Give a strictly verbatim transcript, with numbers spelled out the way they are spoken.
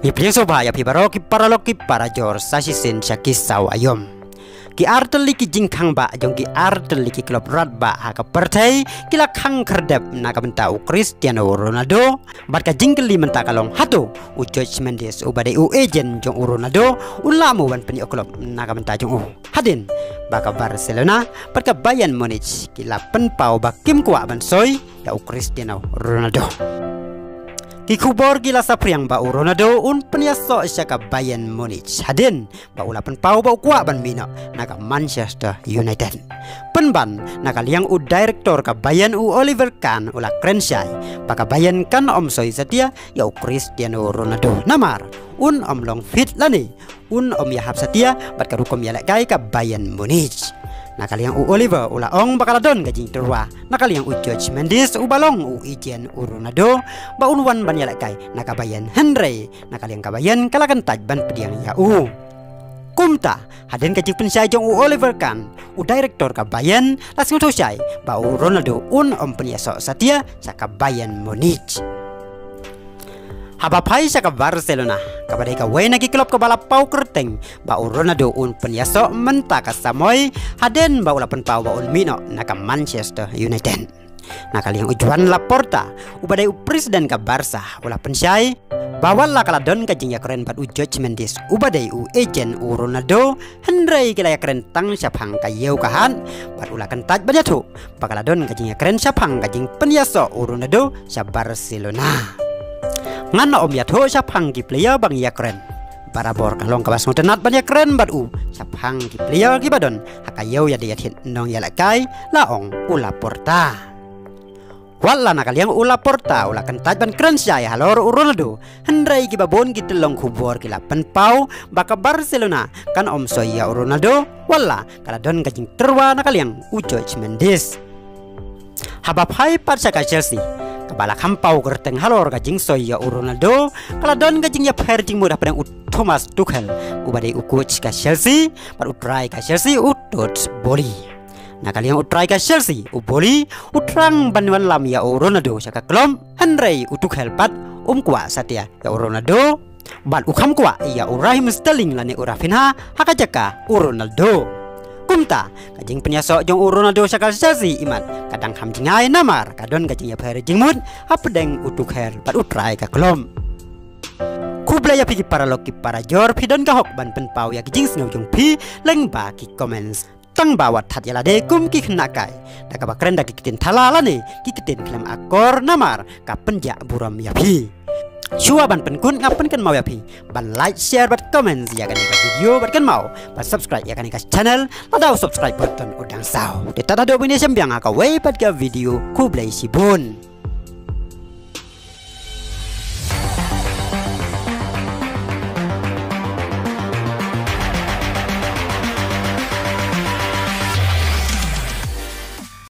Ngi pdiang sngewbha ïa phi baroh ki paralok ki parajor sa shisien sha ki saw aïom. Ki artylli ki jingkhang ba jong ki artylli ki klub radbah ha ka pyrthei ki la khang khyrdep na ka bynta u Cristiano Ronaldo. Bad ka jingkylli mynta ka long, hato u George Mendes uba dei u agent jong u Ronaldo un lah mo ban pynïoh klub na ka bynta jong u hadien ba ka Barcelona bad ka Bayern Munich ki la pynpaw ba kim kwah ban soi ïa u Cristiano Ronaldo. Ki khubor ki la saphriang ba u Ronaldo un pynïasoh sha ka Bayern Munich hadien ba u la pynpaw ba u kwah ban mih noh na ka Manchester United. Pynban na ka liang u director ka Bayern u Oliver Kahn u la kren shai ba ka Bayern kan ym soi satia ïa u Cristiano Ronaldo namar un ym long fit lane un ym ïahap satia bad ka rukom ïalehkai ka Bayern Munich. Na ka liang u Oliver u la ong ba ka la don ka jingtyrwa na ka liang u George Mendes uba long u agent u Ronaldo ba un wan ban ïalehkai na ka Bayern, hynrei na ka liang ka Bayern ka la kyntait ban pdiang ïa u. Kumta hadien ka jingpynshai jong u Oliver Kahn, u director ka Bayern la sngewthuh shai ba u Ronaldo un ym pynïasoh satia sha ka Bayern Munich. Haba phai sha ka Barcelona kaba dei kawei na ki klub kaba la paw kyrteng ba u Ronaldo un pynïasoh mynta ka samoi hadien ba u la pynpaw ba un mih noh na ka Manchester United. Na ka liang u Joan Laporta uba dei u president ka Barca u la pynshai ba wat la ka la don ka jingïakren bad u George Mendes uba dei u agent u Ronaldo, hynrei ki la ïakren tang shaphang ka ïew ka hat bad u la kyntait ban ïathuh ba ka la don ka jingïakren shaphang ka jingpynïasoh u Ronaldo sha Barcelona. Ngan ym ïathuh shaphang ki player ba ngi ïakren. Barabor ka long kaba sngewtynnat ban ïakren bad u shaphang ki player kiba don ha ka ïew ïadei ïathied nongïalehkai, la ong u Laporta. Wat la na ka liang u Laporta u la kyntait ban kren shai halor u Ronaldo, hynrei kiba bun ki tyllong khubor ki la pynpaw ba ka Barcelona kan ym soi ïa u Ronaldo wat la ka la don ka jingtyrwa na ka liang u George Mendes. Haba phai pat sha ka Chelsea kaba la kham paw kyrteng halor ka jingsoi ïa u Ronaldo, ka la don ka jingïapher jingmut hapdeng u Thomas Tuchel uba dei u coach ka Chelsea bad u trai ka Chelsea u Todd Boehly. Na ka liang u trai ka Chelsea u Boehly u thrang ban wanlam ïa u Ronaldo sha ka klub, hynrei u Tuchel pat um kwah satia ïa u Ronaldo bad u kham kwah ïa u Raheem Sterling lane u Raphinha ha ka jaka u Ronaldo. Kumta ka jingpynïasoh jong u Ronaldo sha ka Chelsea imat ka dang kham jngai namar ka don ka jingïapher jingmut hapdeng u Tuchel bad u trai ka klub. Khublei ïa phi ki paralok ki parajor, phi don ka hok ban pynpaw ïa ki jingsngew jong phi lyngba ki comments. Tang ba wat that ïa lade kum ki khynnah kai da kaba kren da ki ktien thala lane ki ktien khlem akor namar ka pynjah burom ïa phi. Shuwa ban pynkut nga pynkynmaw ïa phi ban like, share bad comment ïa kane ka video bad kynmaw ban subscribe ïa kane ka channel lada u subscribe button u dang saw. Te tad haduh ba ngin ïashem biang ha kawei pat ka video, khublei shibun.